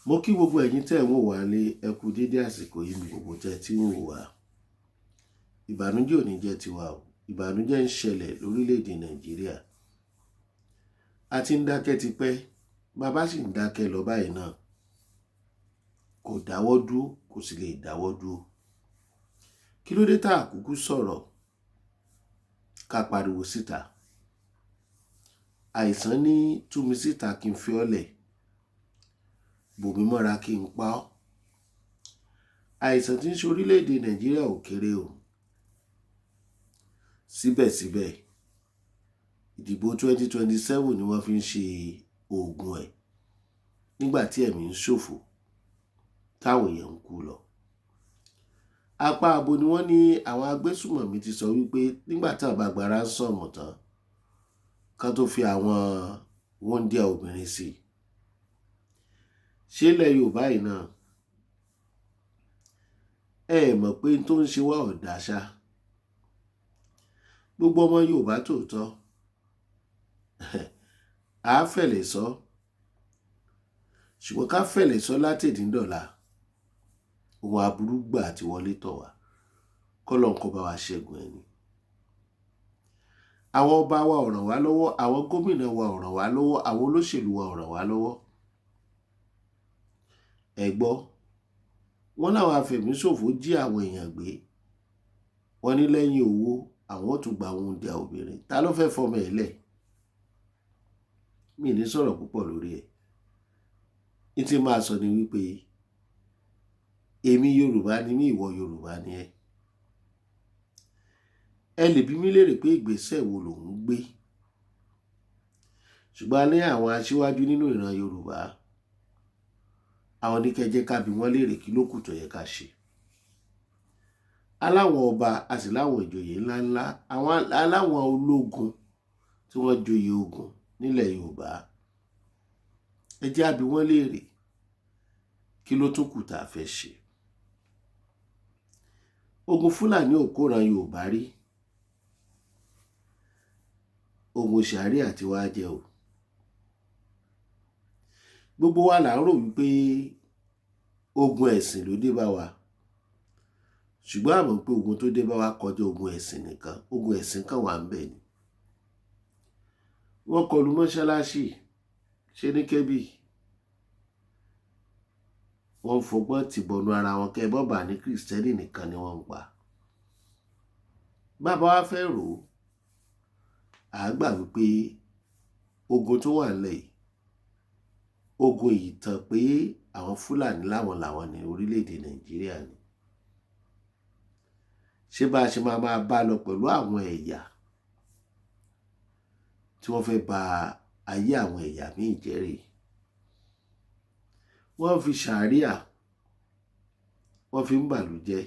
Mo kí gbogbo ẹ̀yin tẹ́ ẹ̀ ń wò wá ní, ẹ kú dédé àsìkò yìí ní gbogbo tẹ́ ẹ ti ń wò wá. Ìbànújẹ́ ò ní jẹ́ tiwa o. Ìbànújẹ́ ń ṣẹlẹ̀ lórílẹ̀‐èdè Nàìjíríà. A ti ń dákẹ́ tipẹ́, bàbá sì ń dákẹ́ lọ báyìí náà. Kò dáwọ́ dúró, kò sì lè dáwọ́ dúró. Kí ló dé tá a kúkú sọ̀rọ̀ ká pariwo síta? Àìsàn ní tú mi síta kí n fi ọ́ lẹ̀, bò mí mọ́ra kí n pa ọ́. Àìsàn tí ń ṣe orílẹ̀-èdè Nàìjíríà ò kéré o. Síbẹ̀síbẹ̀, ìdìbò 2027 ni wọ́n fi ń ṣe oògùn ẹ̀ nígbà tí ẹ̀mí ń ṣòfò, táwọn èèyàn ń kú lọ. Apá abo ni wọ́n ní àwọn agbésùmọ̀mí ti sọ wípé nígbà tí àwọn bá gba ransom tán, kán tó fi àwọn wúńdíá obìnrin sí i. Ṣé ilẹ̀ Yorùbá yìí náà? Ẹ mọ̀ pé n tó ń ṣe wá ò dáa ṣá. Gbogbo ọmọ Yorùbá tòótọ́, a fẹ̀lẹ̀ sọ, ṣùgbọ́n ká fẹ̀lẹ̀ sọ látẹ̀ní dọ̀la, ohun aburú gbà tí wọlé tọ̀ wá, kọ́lọ́un kó bá wa ṣẹ́gun ẹ̀ ni. Àwọn ọba wa ò ràn wá lọ́wọ́, àwọn gómìnà wa ò ràn wá lọ́wọ́, àwọn olóṣèlú wa ò ràn wá lọ́wọ́. Ẹ gbọ́, wọ́n láwọn afẹ̀míṣòfò jí àwọn èèyàn gbé. Wọ́n ní lẹ́yìn owó, àwọn ò tún gba wúńdíá obìnrin. Ta ló fẹ́ fọmọ ẹ̀ lẹ̀? Mi ò ní sọ̀rọ̀ púpọ̀ lórí ẹ̀. Ní tí máa sọ ni wípé èmi Yorùbá ni mí, ìwọ Yorùbá ni ẹ́. Ẹ lè bi mí léèrè pé ìgbésẹ̀ wo lò ń gbé. Ṣùgbọ́n a ní àwọn aṣíwájú nínú ìran Yorùbá. Àwọn ní kí ẹ jẹ́ ká bi wọ́n léèrè kí ló kù tó yẹ ká ṣe. Aláwọn ọba, a sì láwọn ìjòyè ńlá ńlá, àwọn aláwọn ológun tí wọ́n joyè ogun nílẹ̀ Yorùbá. Ẹ jẹ́ á bi wọ́n léèrè kí ló tún kù tá a fẹ́ ṣe. Ogun Fúlàní ò kóran Yorùbá rí. Ogun Ṣàríà tí wàá jẹ́ o. Gbogbo wa là ń rò wípé ogun ẹ̀sìn ló dé bá wa. Ṣùgbọ́n a mọ̀ pé ogun tó dé bá wa kọjá ogun ẹ̀sìn nìkan. Ogun ẹ̀sìn kan wà níbẹ̀ ni. Wọ́n kọlu mọ́ṣáláṣí, ṣé ní Kẹ́bí? Wọ́n ń fọgbọ́n tìbọnú ara wọn kẹ́ bọ́bà ní Kìrìsìtẹ́nì nìkan ni wọ́n ń pa. Bàbá wa fẹ́ rò ó, a gbà wípé ogun tó wà nílẹ̀ yìí, ogun ìtàn pé àwọn Fúlàní láwọn làwọn ní orílẹ̀-èdè Nàìjíríà ni. Ṣé bá a ṣe máa máa bá lọ pẹ̀lú àwọn ẹ̀yà tí wọ́n fẹ́ ba ayé àwọn ẹ̀yà míì jẹ́ rèé? Wọ́n fi Ṣàríà, wọ́n fi ń bàlú jẹ́.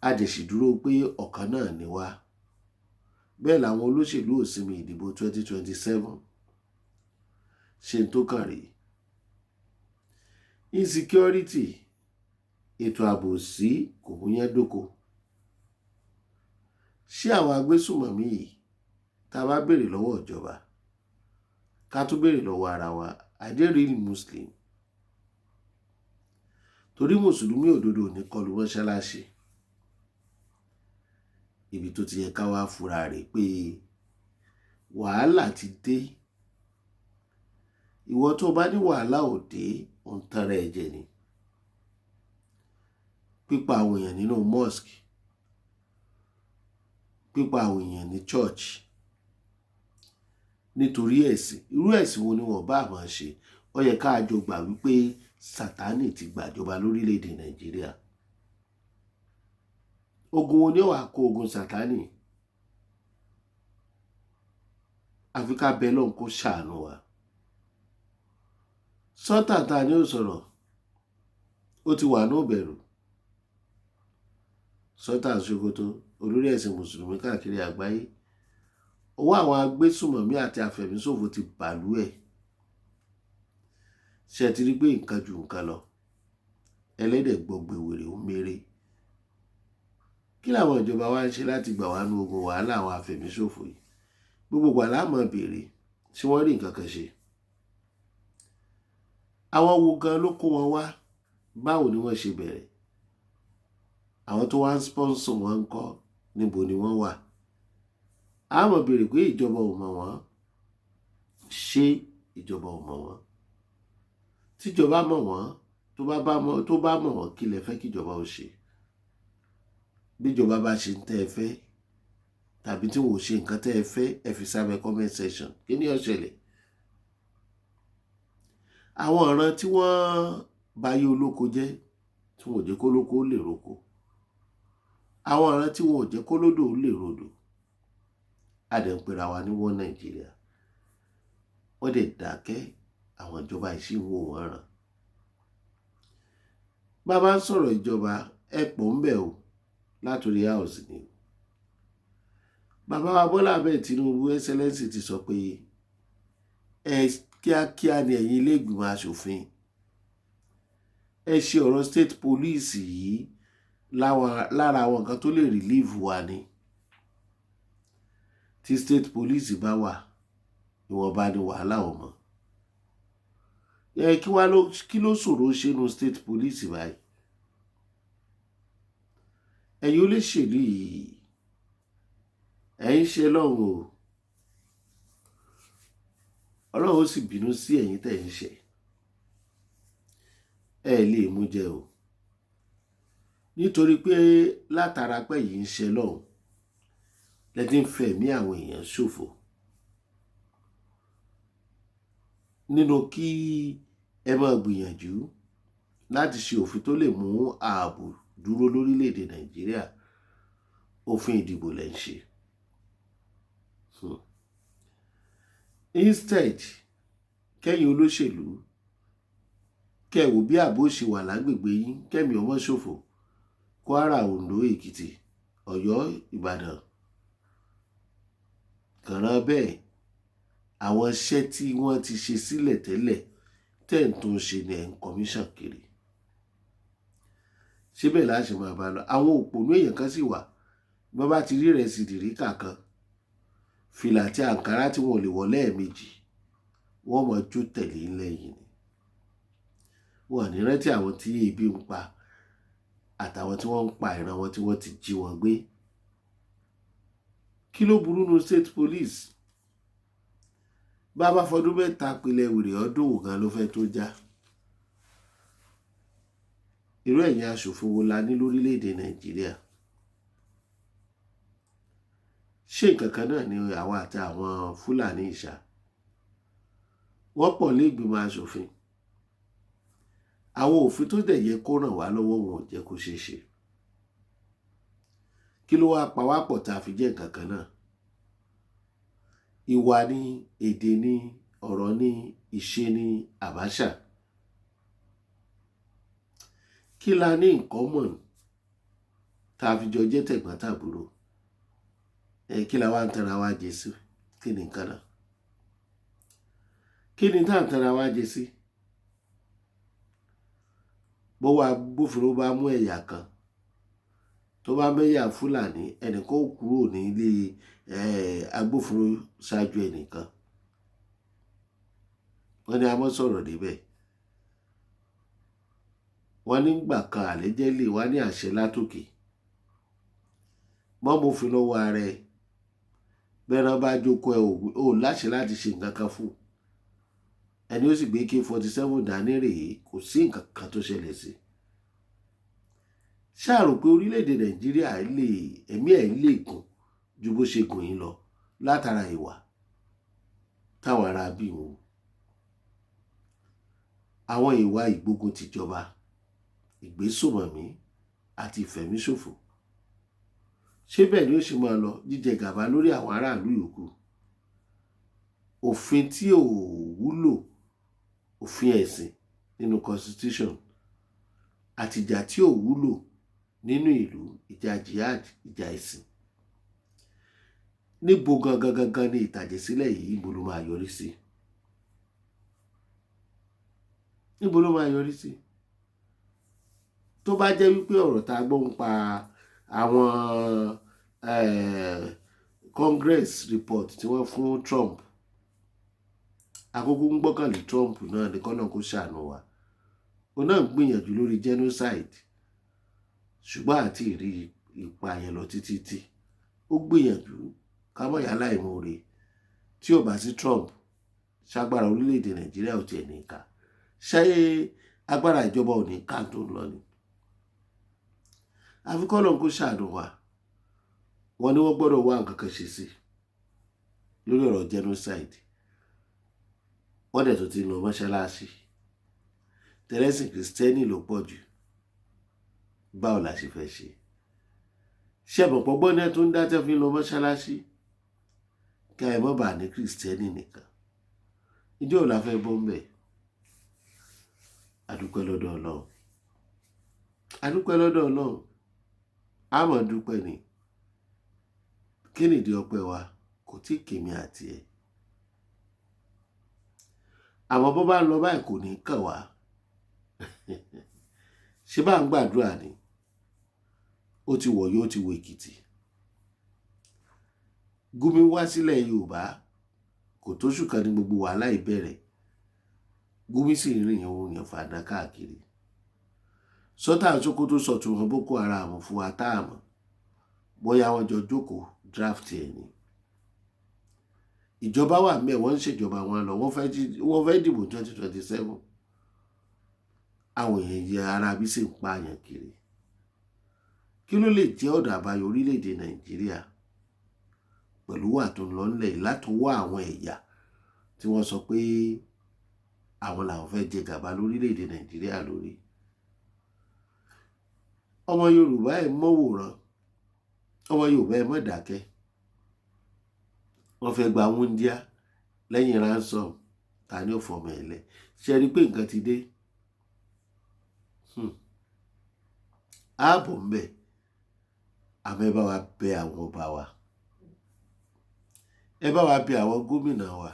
A dẹ̀ sì dúró pé ọ̀kan náà ni wá. Bẹ́ẹ̀ làwọn olóṣèlú ò sinmi ìdìbò 2027. Ṣé n tó kàn rèé? Insecurity, ètò ààbò sí kò múyán dóko. Ṣé àwọn agbésùmọ̀mí yìí, tá a bá béèrè lọ́wọ́ ìjọba, ká tún béèrè lọ́wọ́ ara wa, are they really Muslim? Torí Mùsùlùmí òdodo ò ní kọlu mọ́ṣáláṣí. Ibi tó ti yẹ ká wá fura rè pé wàhálà ti dé. Ìwọ tó bá ní wàhálà ò dé, ò ń tanra ẹ jẹ ni. Pípa àwọn èèyàn nínú mosque, pípa àwọn èèyàn ní church nítorí ẹ̀sìn. Irú ẹ̀sìn wo ni wọ́n bá máa ṣe? Ó yẹ ká jọ gbà wípé Sátánì ti gbàjọba lórílẹ̀-èdè Nàìjíríà. Ogun wo ni ó wà kó ogun Sátánì? Àfi ká bẹ Ọlọ́run kó ṣàánú wa. Sọ́tà ta ni ó sọ̀rọ̀? Ó ti wà ní ìbẹ̀rù. Sultan Sokoto, olórí ẹ̀sìn Mùsùlùmí káàkiri àgbáyé. Ọwọ́ àwọn agbésùmọ̀mí àti afẹ̀míṣòfò ti bàlú ẹ̀. Ṣé ẹ ti rí pé nǹkan ju nǹkan lọ? Ẹlẹ́dẹ̀ gbọ̀gbẹ̀ wèrè ó méré. Kí làwọn ìjọba wa ń ṣe láti gbà wá nínú ogun wàhálà àwọn afẹ̀míṣòfò yìí? Gbogbo ìgbà la máa béèrè, ṣé wọ́n rí nǹkan kan ṣe? Àwọn wo gan ló kó wọn wá? Báwo ni wọ́n ṣe bẹ̀rẹ̀? Àwọn tó wá ń sponsor wọn ń kọ́? Níbo ni wọ́n wà? A mọ̀ béèrè pé ìjọba ò mọ̀ wọ́n. Ṣé ìjọba ò mọ̀ wọ́n? Tíjọba mọ̀ wọ́n, tó bá mọ̀ wọ́n, kí lẹ fẹ́ kíjọba ó ṣe? Bíjọba bá ṣe ń tẹ́ ẹ fẹ́ tàbí tí wọn ò ṣe nǹkan tẹ́ ẹ fẹ́, ẹ fi sábẹ́ comment section. Kí ni ó ṣẹlẹ̀? Àwọn ọ̀ràn tí wọ́n bá yé olóko jẹ́, tí wọn ò jẹ́ kó lóko ó lè roko, àwọn ọ̀ràn tí wọn ò jẹ́ kó lódò ó lè rodò, a dẹ̀ ń pera wa ní wọ́n Nàìjíríà. Wọ́n dẹ̀ dákẹ́. Àwọn ìjọba yìí sì ń wò wọ́n ràn. Bàbá ń sọ̀rọ̀ ìjọba, ẹ pọ̀ ń bẹ̀ o, látòrí House ni o. Bàbá wa Bọ́lá Ahmed Tinubu, Excellency, ti sọ pé ẹ kíákíá ni ẹ̀yin ilé ìgbìmọ̀ asòfin, ẹ ṣe ọ̀rọ̀ state police yìí. Lára àwọn nǹkan tó lè relieve wa ni tí state police bá wà, ìwọ̀nba ni wàhálà ò mọ̀. Ẹ kí wá ló, kí ló ṣòro ṣe nu state police báyìí? Ẹ̀yin olóṣèlú yìí, ẹ̀yin ṣe lọ́hùn o, Ọlọ́run ó sì bínú sí ẹ̀yin tẹ̀ ń ṣe. Ẹ lè mú jẹ o, nítorí pé látara pé yìí ń ṣe lọ́hùn lẹ́tí ń fẹ̀mí àwọn èèyàn ṣòfò nínú kí ẹ máa gbìyànjú láti ṣe òfin tó lè mú ààbò dúró lórílẹ̀‐èdè Nàìjíríà. Òfin ìdìbò lẹ́ ń ṣe. Instead kẹ́yìn olóṣèlú kẹ́ wò bí ààbò ṣe wà lágbègbè yín, kẹ́mi ọmọ ṣòfò, Kwara, Ondo, Èkìtì, Ọ̀yọ́, Ìbàdàn kànràn bẹ́ẹ̀, àwọn iṣẹ́ tí wọ́n ti ṣe sílẹ̀ tẹ́lẹ̀ tẹ́ ń tún ṣe ní ẹ̀ ń commission kiri. Síbẹ̀ láti máa bá lọ. Àwọn òpònú èèyàn kan sì wà, bí wọ́n bá ti rí ìrẹsì dìríkà kan, fìlà àti àǹkárá tí wọn ò lè wọ̀ lẹ́ẹ̀mejì, wọ́n mọ̀ jó tẹ̀lé lẹ́yìn ni. Wọn ò ní rántí àwọn tí ebi ń pa àtàwọn tí wọ́n ń pa ìran wọn tí wọ́n ti jí wọn gbé. Kí ló burú nu state police? Bá a bá fọdún 3 pilẹ̀ wèrè, ọdún wò gan ló fẹ́ tó já? Irú ẹ̀yin aṣòfin wo la ní lórílẹ̀‐èdè Nàìjíríà? Ṣé nǹkan kan náà ni àwa àti àwọn Fúlàní ìṣà? Wọ́n pọ̀ ní ìgbìmọ̀ aṣòfin. Àwọn òfin tó dẹ̀ yẹ kó ràn wá lọ́wọ́, wọn ò jẹ́ kó ṣeé ṣe. Kí ló wáá pa wá pọ̀ tá a fi jẹ́ nǹkan kan náà? Ìwà ni, èdè ni, ọ̀rọ̀ ni, ìṣe ni, àbáṣà. Kí la ní nǹkan mọ̀ tá a fi jọ jẹ́ tẹ̀gbọ́n tàbúrò? Ẹ kí la wá ń tanra wá jẹ sí? Kí ni nǹkan náà? Kí ni tá à ń tanra wá jẹ sí? Bó wá gbófinró bá mú ẹ̀yà kan, tó bá mẹ́yà Fúlàní, ẹnìkan ó kúrò ní ilé agbófinró ṣáájú ẹnìkan. Wọ́n ní a mọ́ sọ̀rọ̀ níbẹ̀. Wọ́n nígbà kan àlẹ́jẹ́ lè wá ní àṣẹ látòkè. Mọ́ mo fi lọ́wọ́ ara ẹ. Bẹ́ẹ̀rẹ̀ bá jókòó, ẹ ò láṣẹ láti ṣe nǹkan kan fún ẹni ó sì gbé AK-47 dání rèé. Kò sí nǹkan kan tó ṣẹlẹ̀ sí. Ṣáà rò pé orílẹ̀-èdè Nàìjíríà lè ẹ̀mí ẹ̀ lè gùn ju bó ṣe gùn yín lọ látara ìwà táwọn ará bí wọn, àwọn ìwà ìgbógun tìjọba, ìgbésùmọ̀mí àti ìfẹ̀míṣòfò? Ṣé bẹ́ẹ̀ ni ó ṣe máa lọ, jíjẹ gàba lórí àwọn aráàlú yòókù, òfin tí ò wúlò, òfin ẹ̀sìn nínú constitution, àtìjà tí ò wúlò nínú ìlú, ìjà jihad, ìjà ẹ̀sìn? Níbo gangan gangan ni ìtàjẹ̀sílẹ̀ yìí? Níbo ló máa yọrí sí? Níbo ló máa yọrí sí? Tó bá jẹ́ wípé ọ̀rọ̀ tá a gbọ́ ń pa àwọn Congress report tí wọ́n fún Trump Àkókò ń gbọ́kànlé Trump náà ní kọ́nà kó ṣàánú wa. Òun náà ń gbìyànjú lórí genocide, ṣùgbọ́n àti ìrí ipa yẹn lọ títí tí ó gbìyànjú ká mọ̀ yálà ìmoore. Tí ò bá sí Trump, ṣágbára orílẹ̀-èdè Nàìjíríà ò tiẹ̀ ní ká? Ṣé agbára ìjọba ò ní ká tó ń lọ ni? Àfi kọ́lọ́un kó ṣàánú wa. Wọ́n ní wọ́n gbọ́dọ̀ wá nǹkan kan ṣe sí lórí ọ̀rọ̀ genocide. Wọ́n dẹ̀ tó ti lọ mọ́ṣáláṣí, tẹlẹ́sìn Kìrìsìtẹ́nì ló pọ̀ jù. Báwo la ṣe fẹ́ ṣe? Ṣẹ̀bọ̀pọ̀ gbọ́n tó ń dá tẹ́ fi lọ mọ́ṣáláṣí kí ẹ mọ́ bà ní Kìrìsìtẹ́nì nìkan. Ìjọ ò la fẹ́ bọ́ ń bẹ̀? Adúpẹ́ lọ́dọ̀ Ọlọ́run, adúpẹ́ lọ́dọ̀ Ọlọ́run, àmọ́ dúpẹ́ ni. Kí nìdí ọpẹ́ wa? Kò tí kèmí àti ẹ̀, àmọ́ bó bá ń lọ báyìí, kò ní kàn wá. Ṣé bá ń gbàdúrà ni? Ó ti wọ̀, yóò ti wọ Èkìtì. Gumi wá sílẹ̀ Yorùbá, kò tóṣù kan ní gbogbo wàhálà ìbẹ̀rẹ̀. Gumi sì rìn òun yàn fàdá káàkiri. Sultan Sokoto sọ̀tún wọn Boko Haram fún wa tá a mọ̀ bóyá wọ́n jọ jókòó draft ẹ̀ ni. Ìjọba wà mẹ́, wọ́n ń ṣèjọba wọn lọ, wọ́n fẹ́ dìbò 2027. Àwọn èèyàn yẹ ara bí sì ń pààyàn kiri. Kí ló lè jẹ́ ọ̀dọ̀ àbáyọ orílẹ̀-èdè Nàìjíríà pẹ̀lú wà tó ń lọ ńlẹ̀ látọwọ́ àwọn ẹ̀yà tí wọ́n sọ pé àwọn làwọn fẹ́ jẹ gàba lórílẹ̀-èdè Nàìjíríà lórí? Ọmọ Yorùbá, ẹ̀ mọ́ wòran. Ọmọ Yorùbá, ẹ̀ mọ́ dákẹ́. Wọ́n fẹ́ gba wúndíá lẹ́yìn ransom. Ta ni ó fọmọ ẹ̀ lẹ̀? Ṣe rí i pé nǹkan ti dé? Ààbò ń bẹ, àmọ́ ẹ bá wa bẹ àwọn ọba wa, ẹ bá wa bẹ àwọn gómìnà wa,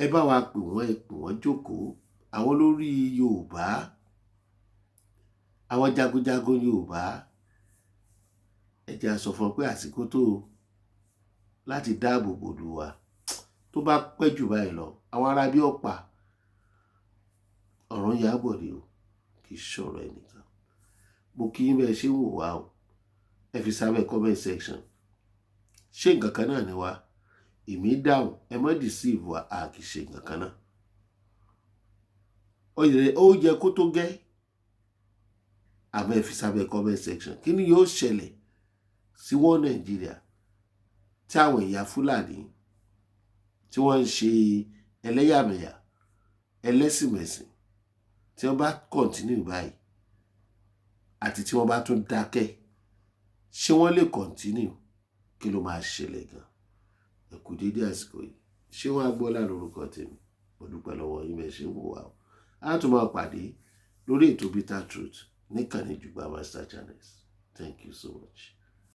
ẹ bá wa pè wọ́n, ẹ pè wọ́n jókòó. Àwọn olórí Yorùbá, àwọn jagunjagun Yorùbá, ẹ jẹ́ a sọ fún ọ pé àsìkò tó láti dáàbò bò lù wá. Tó bá pẹ́ jù báyìí lọ, àwọn ará bí ọ̀pá ọ̀run yà bọ̀ ni o. Kì í ṣọ̀rọ̀ ẹnìkan. Mo kí yín bẹ́ẹ̀ ṣe ń wò wá o. Ẹ fi sábẹ́ comment section. Ṣé nǹkan kan náà ni wá? Èmi dáhùn, ẹ má deceive wa. A kì í ṣe nǹkan kan náà. Ó yẹ kó tó gẹ́, àmọ́ ẹ fi sábẹ́ comment section. Kí ni yóò ṣẹlẹ̀ sí wọ́n Nàìjíríà tí àwọn ẹ̀yà Fúlàní tí wọ́n ń ṣe ẹlẹ́yàmẹ̀yà, ẹlẹ́sìnmẹ̀sìn, tí wọ́n bá continue báyìí àti tí wọ́n bá tún dákẹ́? Ṣé wọ́n lè continue? Kí ló máa ṣẹlẹ̀ gan? Ẹ kú dédé àsìkò yìí. Ṣé wọ́n á gbọ́ lórúkọ tèmi? Mo dúpẹ́ lọ́wọ́ yín bẹ́ẹ̀ ṣe ń wò wá o. Á tún máa pàdé lórí ètò Bitter Truth níkànnì Jùgbà Master Channels. Thank you so much.